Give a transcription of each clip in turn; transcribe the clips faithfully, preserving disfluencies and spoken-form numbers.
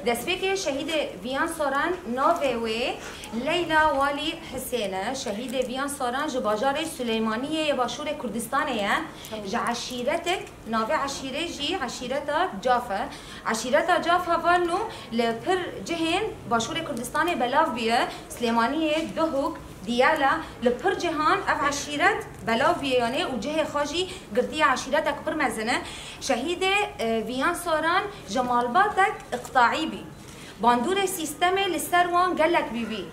Destpêkê şehîdê viyan saran navê wê Leyla Walî Hisên e. Şehîdê viyan saran ji bajarê Silêmaniyê yê Başûrê Kurdistanê ye. Ji eşîretek, navê eşîrê jî eşîreta Caf e. Eşîreta Caf hevalno li pir cihên Başûrê Kurdistanê belav bûye. Silêmaniyê, Duhok, Diyala, li pir cihan ev eşîret belav bûye, yanê û cihê xwe jî girtiye, eşîretek pir mezin e. Şehîdê, e, viyan saran ji malbatek îqtaî bî. Bandorê sîstemê li ser wan gelek bîbî.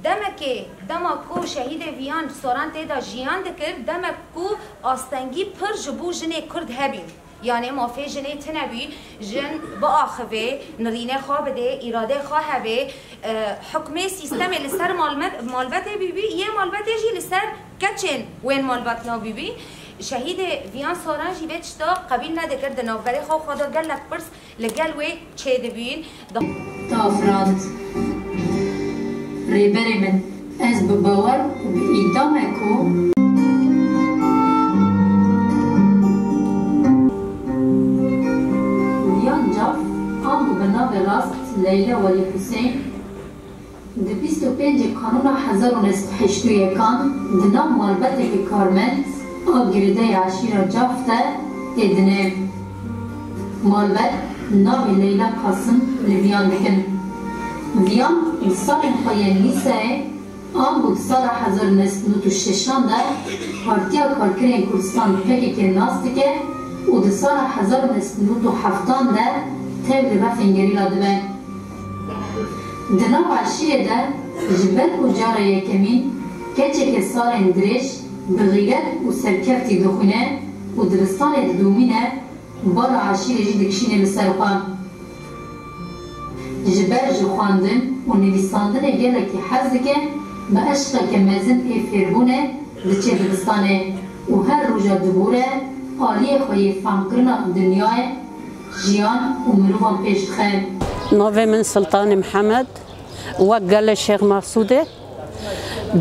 Demekê, dema ku şehîdê viyan saran tê de jiyan dikir, demek ku astengî pir ji bo jinê Kurd hebî. Yanê mafê jinê tune bî, jin biaxivê, nirînê xwe bidê, îradê xwe hebe, e, hukmê sîstemê li ser malme-, malbetê bîbî, yê malbetê jî li ser keçên wên malbetna bîbî. Şehîdê viyan saran jî vê tişta qebîl nedikir, di navberê xwe xwe de gelek pirs li gel wê çêdibîn. Tafrand. Rêberê min, ez bi bawer û bi îda me ku Viyan Caf, an bû bi navê rast Leyla Welî Husên, di bîst û pêncê Kanûna hezar û neh sed û heştê û yekan di nav malbetekî karmend a girêdayî eşîra Caf de tê dinê. Malbet navê Leyla Kasim li Viyan dikin. Viyan di salên xwe yên lîseyê an bû di sala hezar û neh sed û nod û şeşan de Partiya Karkerên Kurdistan P K K nas dike û di sala hezar û neh sed û nod û heftan de tev li refên gerîla dibe. Di nav eşîrê de ji ber ku cara yekemîn keçeke salên dirêj bi xîret û serkeftî dixwîne û dibistanê didomîne, bala eşîrê jî dikişîne li ser xwe. Ji ber ji xwendin û nivîsandinê gelekî hez dike, bi eşqeke mezin ê fêrbûnê diçe dibistanê û her roja dibûre aliyê xwe yê fehmkirina dinyayê, jiyan û mirovan pêş dixe. Navê min Sultanê Mihemed, wek gelê Şêx Mehsûdê,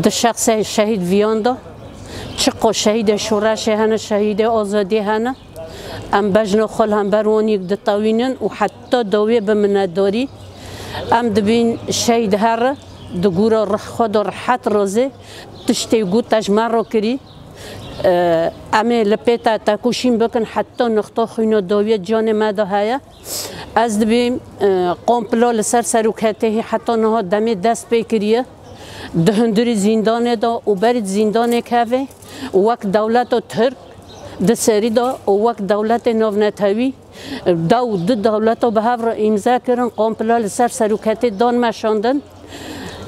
di şexsê şehîd Viyan de, çiqo şehîdê şoreşê hene, şehîdê azadiyê hene, em bejna xwe li hember wan yek ditewînin û heta dawiyê bi minetdarî em dibîn şehîd here, di gora rih xwe de rihet razê, tiştê ku te ji me re kirî, Em ê li pê te tekoşîn bikin, heta nixta xwîna dawiyê canê me de heye. Ez dibêm, e, komplo li ser seroketê hê heta niha demê dest pê kiriye. Di hundirî zîndanê de û berî di zîndanê kevê, wek dewleta Tirk di serî de û wek dewletê navnetewî, dew du dewleta bi hev re îmze kirin, komplo li ser seroketê dan meşandin.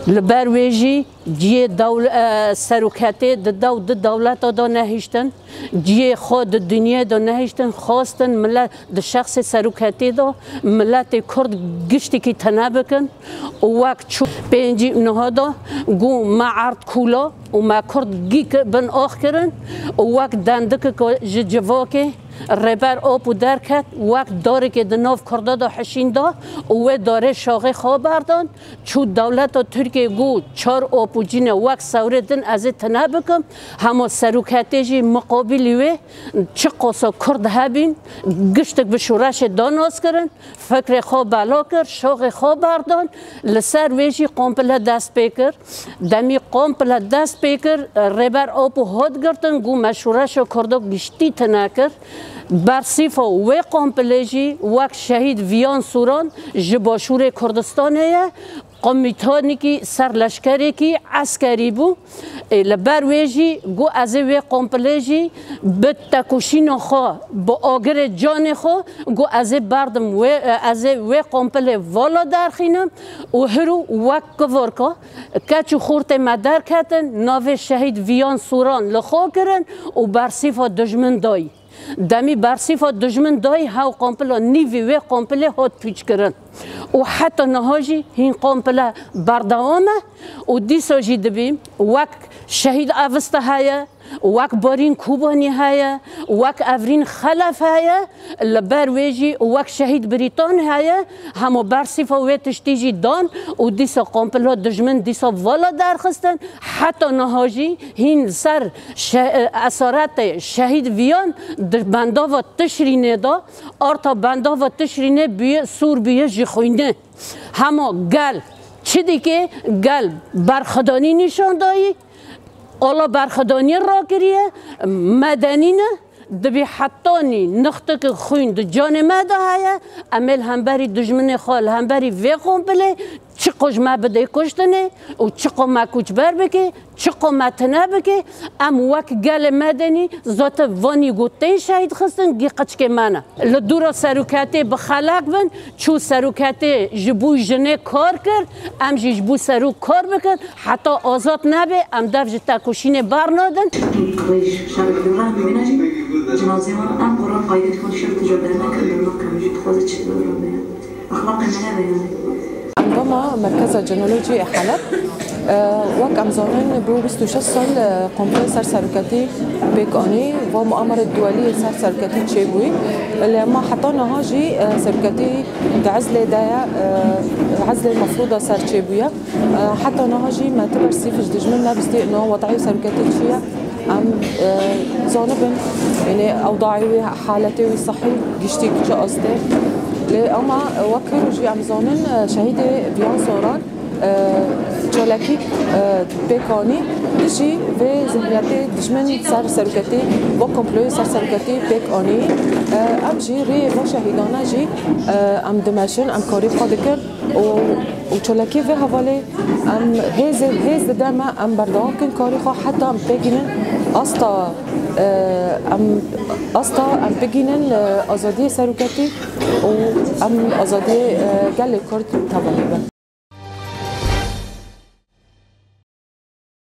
Li ber wê jî cihê dewl-, e, seroketê di dew du dewleta de nehiştin, cihê xwe di dinyê de nehiştin, xwestin milet di şexsê seroketê de miletê Kurd giştikî tune bikin û wek çû pêncî niha de got me erd kûla û me Kurd gî ki-, bin ax kirin û wek dendikeke ji civakê Rêber Apo derket, wek darekê di nav Kurda de hişîn da û wê darê şaxê xwe berdan, çû dewleta Tirkiyê got, çar Apo cîne wek sewrê din ez ê tune bikim, hema seroketê jî miqabilî wê, çiqasa Kurd hebîn, giştik bi şoreşê da nas kirin, fikrê xwe bela kir, şaxê xwe berdan, li ser wê jî komple dest pê kir. Demî komple dest pê kir, Rêber Apo hat girtin, got me şoreşa Kurdo giştî tune kir. Bersîfa wê komplê jî wek şehîd Viyan Sûran ji Başûrê Kurdistanê ye, komutanekî serleşkerekî eskerî bû. Ê, li ber wê jî got ez ê wê komplê jî bi tekoşîna xwe, bi agirê canê xwe, got ez ê berdim wê, ez ê wê komplê vala derxînim û hiro wek kivorka keç û xortê me derketin, navê şehîd Viyan Sûran li xwe kirin û bersîfa dijmin dayî. Demî bersîfa dijmin dayî hew komplo, nîvî wê komplê hat pûç kirin. Û heta niha jî hîn komple berdewam e û dîsa jî dibîm wek şehîd Avista heye, Wek Barîn Kobanî heye, wek Evrîn Xelef heye, li ber wê jî wek Şehîd Brîtan heye, hema bersîfa wê tiştî jî dan û dîsa komplo dijmin dîsa vala derxistin. Heta niha jî hîn li ser şe-, esaretê şehîd viyan di bendava Tişrînê de, arta bendava Tişrînê bûye, sûr bûye ji xwînê. Hema gel çi dike, gel berxwedanî nîşan dayî, ala berxwedaniyê rakiriye, medenî ne, dibî hetanî nixtikê xwîn di canê me de heye, em ê li hemberî dijminê xwe, li hemberî vê kompilê, çi qo ji me bidê kuştinê û çi qo me koçber bike, çi qo me tune bike, em wek gelê medenî zaten vanî got tên şehîd xistin, gî qiçkê me ne. Li dûra seroketê bi xelek bin, çû seroketê ji bo jinê kar kir, em jî ji bo serok kar bikin, heta azad nebe, em dev ji tekoşînê bernadin. Rêj şarkirina mîna jî cinazê wan em qora qaydê dixwin şev tija dernekin, derman kemî jî dixwaze çi dixwaze. Exlaqê me hebe yani. Endama Merkeza Cenolojî ê Heleb, e, wek em zanin, bû bîst û şeş sal, e, komployê ser seroketî pêk anî, va muamerê duwelî ser seroketî çêbûyî. Lê ema heta niha jî, e, seroketî di Ezlê de ye, e, Ezlê mefrûda ser çêbûye. E, heta niha jî me ti bersîf ji dijmin nebistî, niha wedayê seroketî çi ye? Em, e, zanibin, yani, ewdayê wî, haletê wî sihî giştî çi astê. Lê ema, e, wek hîro jî em zanin, e, şehîdê viyan soran, e, çalakî, e, pêk anî, dijî vê zihniyetê dijmin ser seroketî, vê komployê ser seroketî pêk anî. E, em jî rêyê vê şehîdana jî, e, em dimeşin, em karî xwe dikin. û, û çalakî vê hevalê em hêzê, hêz dide me, em berdewam kin karê xwe heta em bigihînin asta, e, em asta em bigihînin, e, azadiyê seroketî û em azadiyê, e, gelê Kurd tevanî bin.